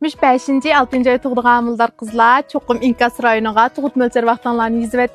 Müş 5-inci, 6-cı ay tug'digan ھامىلىدار qizlar cho'qim Inkas rayoniga tug'ut mo'lchar vaqtinglarni yezib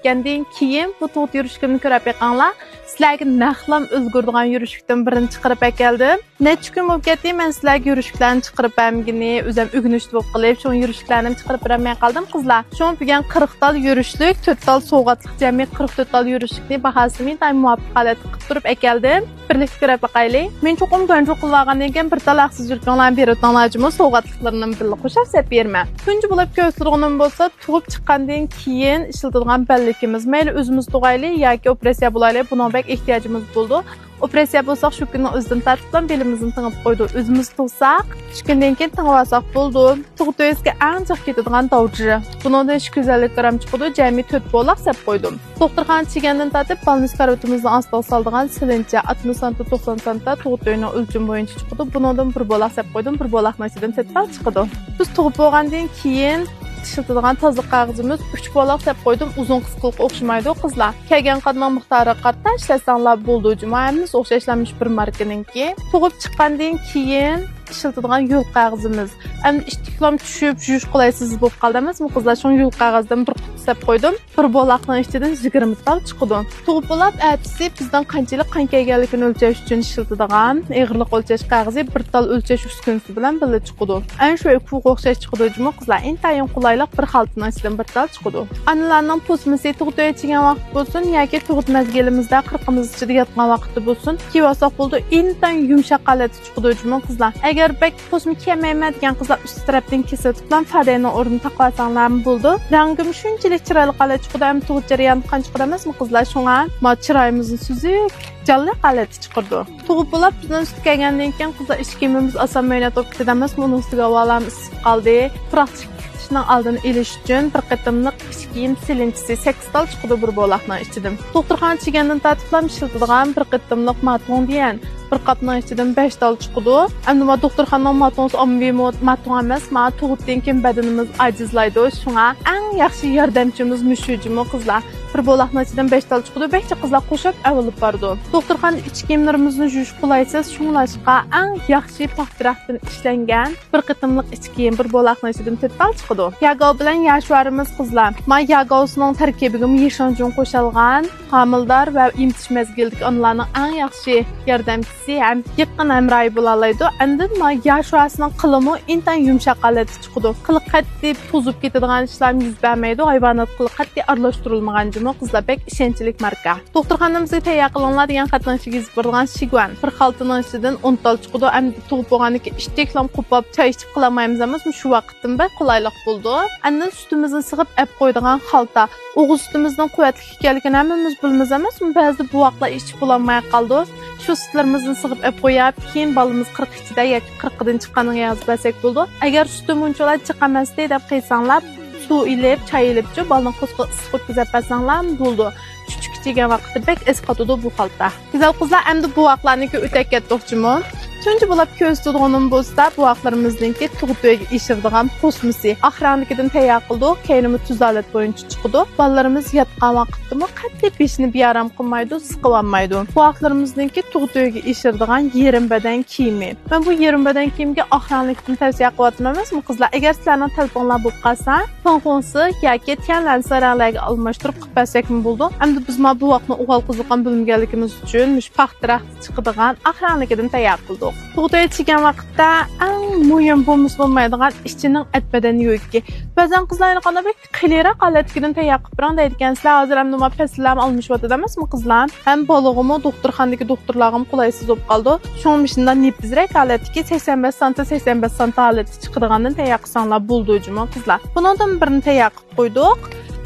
keyin bu tug'ut yurishimni ko'rib beqinglar. Sizlarga naqlam o'zgardigan yurishlikdan birini chiqarib akeldim. Necha kun bo'lib ketdi, men sizlarga yurishliklarni chiqarib bermagini, o'zim o'ginishli bo'lib qilib, shu yurishliklarni chiqarib berolmay qoldim qizlar. Shu bugun 40 tal yurishlik, 4 tal sovg'atliq, jami 44 tal yurishlikni bahosini tay muvofiq holatda qilib turib akeldim. Birlikda ko'rib boqaylik. Men cho'qim guanju qilib olgandan keyin bir tal haqsiz yurganlarni berib o'tinglarjimi sovg'atliqlarini birga qo'shib sep berma. Tunji bo'lib ko'rsatilganim bo'lsa, tug'ib chiqqandan keyin ishlatilgan bellikimiz, mayli o'zimiz tug'aylik yoki operatsiya bo'laylik, buna bek ehtiyojimiz bo'ldi. Operatsiya bo'lsak, shu kunning o'zidan tartibdan belimizni tingib qo'ydi. O'zimiz tug'sak, shu kundan keyin tingib olsak bo'ldi. Tug'ut to'yisiga ancha ketadigan tovji. Bundan 250 gram chiqdi, jami 4 bo'lak sep qo'ydim. Doktorxona chigandan tortib balnis karotimizning ostiga soldigan silincha 60 cm 90 cm tug'ut to'yining o'lcham bo'yicha chiqdi. Bundan bir bo'lak sep qo'ydim, bir bo'lakning ichidan 4 tal chiqdi. Biz tug'ib bo'lgandan keyin ishlatadigan tozalik qog'ozimiz 3 bo'lak sep qo'ydim. Uzun qisqalik o'xshamaydi qizlar. Kelgan qadam miqdori qarta ishlasanglar bo'ldi. Jumamiz o'xshashlanmish bir markaninki. Tug'ib chiqqandan keyin ishlatadigan yo'l qog'ozimiz. Endi ishtiklam tushib, yurish qolaysiz bo'lib qoldi emasmi qizlar? Shuni yo'l qog'ozidan bir quti sep qo'ydim. Bir bo'lakning ichidan 20 tal chiqdi. Tug'ib bo'lib, ertasi bizdan qanchalik qon kelganligini o'lchash uchun ishlatadigan eg'irlik o'lchash qog'ozi bir tal o'lchash uskunasi bilan birga chiqdi. Ana shu kuga o'xshash chiqdi juma qizlar. Intayin qulaylik bir xaltning ichidan bir tal chiqdi. Analarning posmasi tug'ut ichigan vaqt bo'lsin yoki tug'ut mezgilimizda qirqimiz ichida yotgan vaqtda bo'lsin, kiyib olsak bo'ldi. Intayin yumshoq holatda chiqdi juma qizlar. Agar bek posma kiymayman degan qizlar ust tarafdan kesib bilan fadayni o'rnini taqlasanglar bo'ldi. Rangim shunchalik chiroyli holat chiqdi, ham tug'ut jarayoni qancha chiqadi emasmi qizlar? Shunga ma chiroyimizni suzuk, jonli holatda chiqirdi. Tug'ib bo'lib bizdan sut kelgandan keyin qizlar ich kiyimimiz oson maynat bo'lib ketadi emasmi? Uning ustiga havolam isib qoldi. Turoq chiqib ketishining oldini olish uchun bir qatimliq ich kiyim silinchisi 8 tal chiqdi bir bo'lakning ichidan. Doktorxona chigandan tortib ishlatadigan bir qatimliq maton degan bir qapning ichidan 5 tal chiqdi. Endi ma doktorxonaning matonsi ommaviy maton emas, ma tug'ibdan keyin badanimiz ajizlaydi. Shunga eng yaxshi yordamchimiz mushujimi qizlar. Bir bo'lakning ichidan 5 tal chiqdi. 5 qizlar qo'shib avilib bordi. Doktorxona ich kiyimlarimizni yuvish qulaysiz, shunglashqa eng yaxshi paxtadan ishlangan bir qitimliq ich kiyim bir bo'lakning ichidan 4 tal chiqdi. Yagov bilan yashvarimiz qizlar. Ma yagovsining tarkibiga yeshanjun qo'shilgan homildor va emtish mezgildagi onalarning eng yaxshi yordamchisi ham yaqin hamrohi bo'la oladi. Endi ma yashvasining qilimi intan yumshoq holatda chiqadi. Qili qat'iy to'zib ketadigan ishlar yuz bermaydi. Hayvonot qili qat'iy aralashtirilmagan juma qizlar bek ishonchlik marka. Doktorxonamizga tayyor qilinlar degan xatning ichiga yozib berilgan shigvan bir xaltaning ichidan 10 tal chiqadi. Endi tug'ib bo'lgandan keyin ishteklam qo'pab choy ichib qilolmaymiz emasmi? Shu vaqtdan bek qulaylik bo'ldi. Endi sutimizni sig'ib ap qo'ydigan xalta. O'g'iz sutimizning quvvatli ekanligini hammamiz bilamiz emasmi? Ba'zida buvoqlar ichib bo'lolmay qoldi. Shu sutlarimizni sig'ib ap qo'yib, keyin bolamiz 40 ichida yoki 40 dan chiqqaniga yozib bersak bo'ldi. Agar sutim unchalar chiqamasdi deb qilsanglar, suv ilib, choy ilibchi bolani qo'sqa issiq o'tkazib bersanglar bo'ldi. Chuchuk degan vaqtda bek es qotadi bu xalta. Go'zal qizlar, endi buvoqlarniki o'tak ketmoqchiman. Tunji bo'lib ko'rsatadiganim bo'lsa, buvoqlarimizningki tug'ut to'yiga ishirdigan posmisi. Oxiranikidan tayyor qildik, keynimi tuzalat bo'yicha chiqdi. Bolalarimiz yotgan vaqtdami qat'iy beshini bearom qilmaydi, siqib olmaydi. Buvoqlarimizningki tug'ut to'yiga ishirdigan yerim badan kiyimi. Men bu yerim badan kiyimga oxiranlikdan tavsiya qilyapman emasmi qizlar? Agar sizlarning telefonlar bo'lib qolsa, fonxonsi yoki tiyanlansa ranglarga almashtirib qilib bersak bo'ldi. Endi biz ma buvoqni o'g'il qiziqqan bilmaganligimiz uchun mush paxta chiqadigan oxiranlikidan tayyor qildik. Tug'day chigan vaqtda eng muhim bo'lmasa bo'lmaydigan ishchining at badan yo'qki. Ba'zan qizlarni qanday bir qiliroq holatgidan tayyor qilib bering deydigansizlar. Hozir ham nima fasllar almashyapti emasmi qizlar? Ham bolig'imi doktorxonadagi doktorlarga qulaysiz bo'lib qoldi. Shuning shundan nepizrak holatdagi 85 cm 85 cm holatda chiqadigandan tayyor qilsanglar bo'ldi juma qizlar. Bundan birini tayyor qilib qo'ydik.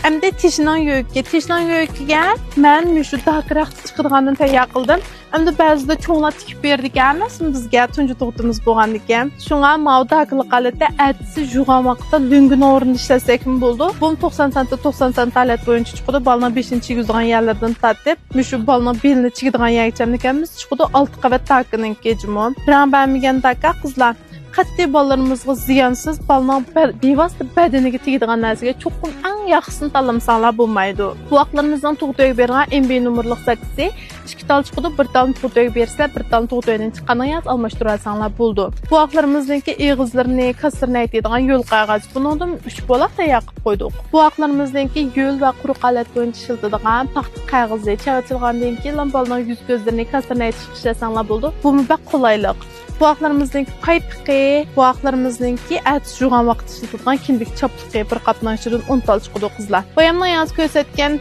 Endi tishining yo'qki, tishining yo'qkiga men shu dakroq chiqadigandan tayyor qildim. Endi ba'zida cho'nglar tikib berdik emasmi bizga tunji tug'timiz bo'lgan ekan. Shunga mavdakli holatda atsi yug'an vaqtda lungini o'rnida ishlasak bo'ldi. Bu 90 cm 90 cm holat bo'yicha chiqdi. Bolani 5-chigizgan yerlardan tortib, shu bolani belini chigadigan yergacha chiqdi. 6 qavat takining kejimi. Rang bermagan taka qizlar. Qat'iy bolalarimizga ziyansiz, bolaning bevosita badaniga tegadigan narsaga cho'qim eng yaxshisini tanlamasanglar bo'lmaydi. Buvoqlarimizning tug'ut uyga bergan MB nomerli zakisi 2 tal chiqadi, bir talni tug'ut uyga bersizlar, bir talni tug'ut uydan chiqqandan keyin almashtirasanglar bo'ldi. Buvoqlarimizningki eg'izlarini, kaslarni aytadigan yo'l qog'oz. Buningdan 3 bo'lak tayyor qilib qo'ydik. Buvoqlarimizningki yo'l va quruq holat bo'yicha ishlatadigan paxta qog'ozi chavatilgandan keyin bolaning yuz ko'zlarini, kaslarni aytishga ishlasanglar bo'ldi. Bu bak qulaylik. Buvoqlarimizningki qaypiqi, buvoqlarimizningki atis yuvgan vaqtda ishlatadigan kindik chapliqi bir qapning ichidan 10 tal chiqadi qizlar. Boyamning yaz ko'rsatgan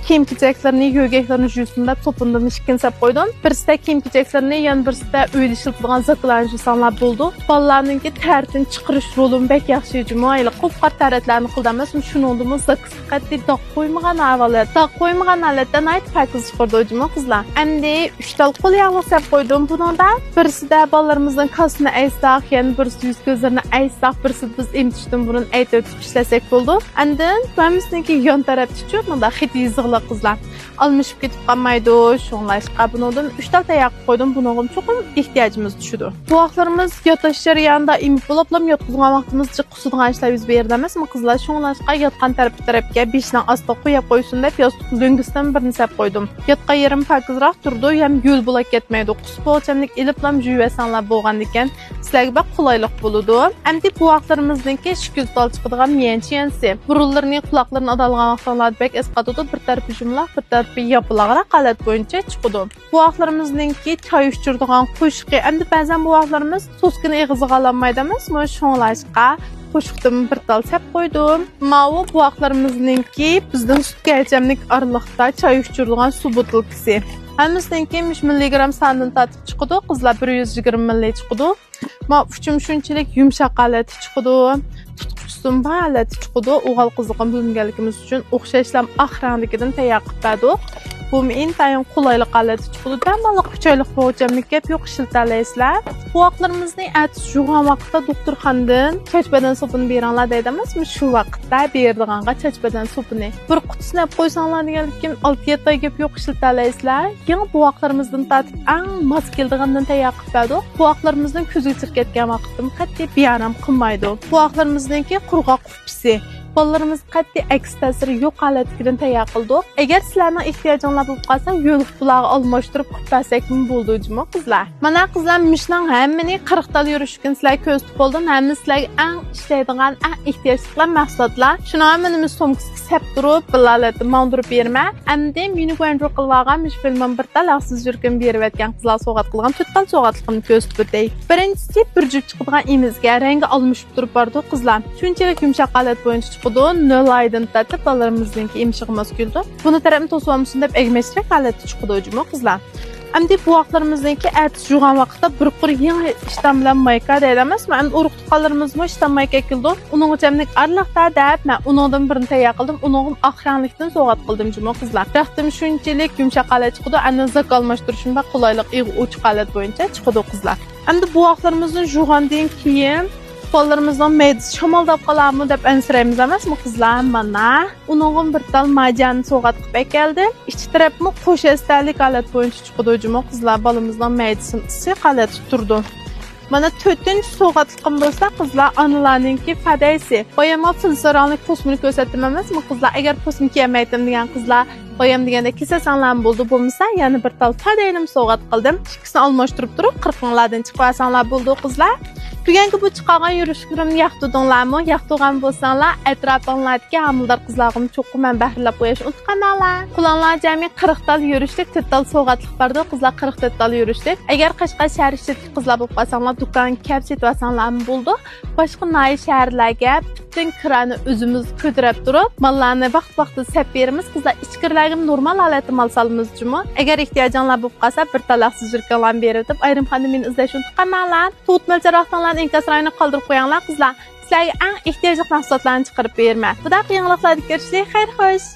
kiyim-kechaklarni, yo'gaklarni yuvsin deb to'pindim, ishkini sap qo'ydim. Birisida kiyim-kechaklarni, yana birisida uyda ishlatadigan zaklarni yuvsanglar bo'ldi. Bolalarninki tartini chiqarish rolim bek yaxshi juma, qopqar taratlarni qildi emas, shuningdimi zakisi qat'iy dog' qo'ymagan holat, dog' qo'ymagan holatda nayt pakiz chiqardi juma qizlar. Endi 3 tal qo'l yog'liq sap qo'ydim. Buningda birisida bolalarimizning kasini aytsaq, yana birisi yuz ko'zlarini aytsaq, birisi biz emtishdan burun aytib o'tib ishlasak bo'ldi. Endi bamizniki yon tarafda bunda xit yezig'liq qizlar almashib ketib qolmaydi. Shunglashqa buningdan 3 tal tayyor qilib qo'ydim. Buningga cho'qim ehtiyojimiz tushadi. Buvoqlarimiz yotish jarayonida emib bo'lib, yotqizgan vaqtimizda qusadigan ishlar yuz berdi emasmi qizlar? Shunglashqa yotgan tarafga beshning ostiga qo'yib qo'ysin deb yostiq do'ngisidan birini sap qo'ydim. Yotgan yerim pokizroq turdi, ham yo'l bo'lak ketmaydi. Qusib o'lchamlik ilib ham yuvasanglar bo'lgan ekan, sizlarga bak qulaylik bo'ladi. Endi buvoqlarimizningki 200 tal chiqadigan miyanchi burunlarini, quloqlarini adalgan vaqtlarda bak esqatadi. Bir tarafi jumla, bir tarafi yopiloqroq holat bo'yicha chiqadi. Buvoqlarimizningki choy ichiradigan qo'shiqi. Endi ba'zan buvoqlarimiz so'skini eg'iziga ololmaydi emasmi? Shunglashqa qo'shiqdan bir tal sap qo'ydim. Mavi buvoqlarimizningki bizning sutga ichamlik oraliqda choy ichiradigan suv butilkasi. Hammasininki 3 milligram sonidan tatib chiqadi. Qizlar 120 ml chiqadi. Ma uchim shunchalik yumshoq holati chiqadi. Tutqichsim bor holati chiqadi. O'g'il qizliqni bilmaganligimiz uchun o'xshashlam oq rangdagidan tayyor qilib berdik. Bu intayin qulaylik holati chiqadi. Damaliq 3 oylik bo'g'ichamlik gap yo'q ishlatalasizlar. Buvoqlarimizni atis yuvgan vaqtda doktorxonadan soch badan sopini beringlar deydi emasmi? Shu vaqtda berdiganga soch badan sopini bir qutisini olib qo'ysanglar deganlik 6-7 oy gap yo'q ishlatalasizlar. Yangi buvoqlarimizdan tatib eng mos keldigandan tayyor qilib berdik. Buvoqlarimizning ko'ziga chirib ketgan vaqtim qat'iy bearam qilmaydi. Buvoqlarimizningki qurg'oq qupisi bolalarimiz qat'iy aks ta'siri yo'q holatdan tayyor qildik. Agar sizlarning ehtiyojinglar bo'lib qolsa, yo'l bularga almashtirib qilib bersak bo'ldi juma qizlar. Mana qizlar, mishning hammani 40 tal yurish uchun sizlarga ko'rsatib bo'ldim. Hamma sizlarga eng ishlaydigan, eng ehtiyojli mahsulotlar. Shuni hammani so'mkasiga sap turib, bilalatni mandirib berma. Endi meni guanju qilgan mish filmim bir tal haqsiz yurgan berib aytgan qizlar sovg'at qilgan 4 tal sovg'atligimni ko'rsatib o'tay. Birinchisi bir juft chiqadigan emizga rangi almashib turib bordi qizlar. Shunchalik yumshoq holat bo'yicha chiqadi. 0 oydan tatib bolalarimizningki emishig'i mos keldi. Buni tarafini to'sib olmasin deb egmachrak holatda chiqadi juma qizlar. Endi buvoqlarimizningki atis yuvgan vaqtda bir qur yangi ishton bilan mayka deydi emasmi? Endi urug' tuqqanlarimizmi ishton mayka keldi. Uning uchamlik arliqda deb men uningdan birini tayyor qildim. Uningim oq ranglikdan sovg'at qildim juma qizlar. Raxtim shunchalik yumshoq holat chiqadi. Endi zak almashtirishim va qulaylik ochiq holat bo'yicha chiqadi qizlar. Endi buvoqlarimizni yuvgandan keyin bolalarimizning me'dasi shamoldab qolarmi deb ansiraymiz emasmi qizlar? Mana uningim bir tal marjani sovg'at qilib keldi. Ichi tarafmi qo'sh estalik holat bo'yicha chiqadi juma qizlar. Bolamizning me'dasini issiq holatda turdi. Mana 4-chi sovg'atliqim bo'lsa qizlar, onalarninki fadaysi. Boyama filsaronlik posmini ko'rsatdim emasmi qizlar? Agar posm kiymaydim degan qizlar, boyam deganda kesasanglar bo'ldi, bo'lmasa yana bir tal fadaynim sovg'at qildim. Ikkisini almashtirib turib 40 minglardan chiqib olsanglar bo'ldi qizlar. Bugungi bu chiqargan yurishimni yoqdinglarmi? Yoqtirgan bo'lsanglar, atrofinglardagi homilador qizlarga cho'qim men bahrlab qo'yish unutqamanglar. Qulonlar jami 40 tal yurishlik, 4 tal sovg'atliq bordi qizlar, 44 tal yurishlik. Agar Qashqar shahri ichidagi qizlar bo'lib qolsanglar, do'kon kap setib olsanglar bo'ldi. Boshqa noyi shaharlarga butun kirani o'zimiz ko'tarib turib, mollarni vaqt-vaqtida sap beramiz. Qizlar, ichkarilarga normal holatda mol solamiz juma. Agar ehtiyojinglar bo'lib qolsa, bir talaqsiz jirkanlarni berib, ayrim xonada meni izlashni unutqamanglar. Tug'ut milcharoqdan inkasrayni qoldirib qo'yinglar qizlar. Sizlarga eng ehtiyojli mahsulotlarni chiqarib berma. Bunaqa yangiliklarga ko'rishlik, xayr xo'sh.